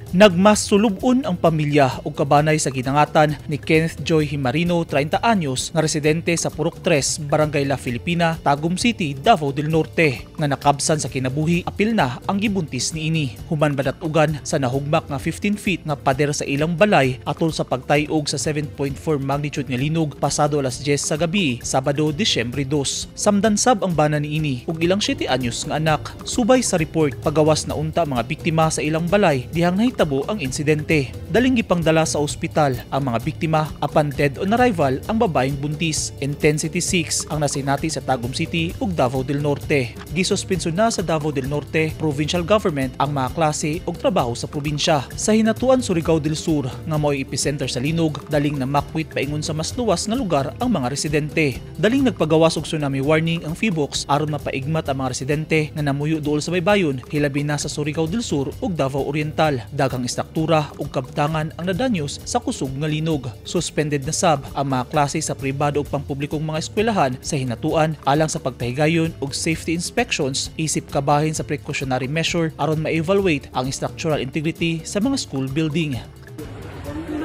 Nagmas sulubon ang pamilya ug kabanay sa ginangatan ni Kenneth Joy Himarino, 30 anyos, nga residente sa Purok 3, Barangay La Filipina, Tagum City, Davao del Norte, nga nakabsan sa kinabuhi apil na ang gibuntis niini. Human badatugan sa nahugmak nga 15 feet nga pader sa ilang balay atol sa pagtay-og sa 7.4 magnitude nga linog pasado alas 10 sa gabi, Sabado, Disyembre 2. Samdan sab ang bana niini ug ilang 7 anyos nga anak. Subay sa report, pagawas na unta mga biktima sa ilang balay dihang nahitabo ang insidente. Daling gipangdala sa ospital ang mga biktima apan dead on arrival ang babaeng buntis. Intensity 6 ang nasinati sa Tagum City ug Davao del Norte. Gisuspenso na sa Davao del Norte Provincial Government ang mga klase ug trabaho sa probinsya. Sa Hinatuan, Surigao del Sur, nga mao'y epicenter sa linog, daling namakwit paingon sa mas luwas nga lugar ang mga residente. Daling nagpagawas og tsunami warning ang Phivolcs aron mapaigmat ang mga residente nga namuyo duol sa baybayon, hilabi na sa Surigao del Sur ug Davao Oriental. Daghang istruktura ug kabtangan ang nadanyos sa kusog nga linog. Suspended na sab ang mga klase sa pribado ug pampublikong mga eskwelahan sa Hinatuan alang sa pagpahigayon og safety inspections isip kabahin sa precautionary measure aron ma-evaluate ang structural integrity sa mga school building.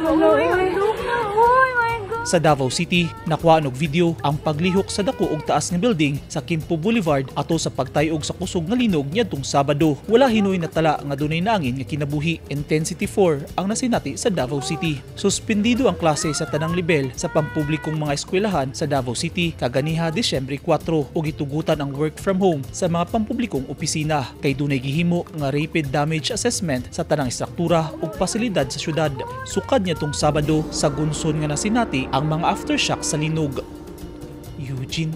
Oh my God. Sa Davao City, nakuha og video ang paglihok sa dako og taas nga building sa Quimpo Boulevard ato sa pagtay-og sa kusog nga linog niadtong Sabado. Wala hinoy natala nga dunay naangin nga kinabuhi. Intensity 4 ang nasinati sa Davao City. Suspendido ang klase sa tanang lebel sa pampublikong mga eskwelahan sa Davao City kaganiha, Disyembre 4, ug gitugutan ang work from home sa mga pampublikong opisina kay dunay gihimo nga rapid damage assessment sa tanang istruktura ug pasilidad sa syudad. Sukad niadtong Sabado, sa gunson nga nasinati ang mga aftershock sa linog. Eugene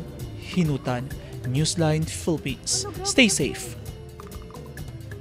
Hinutan, Newsline Philippines. Stay safe.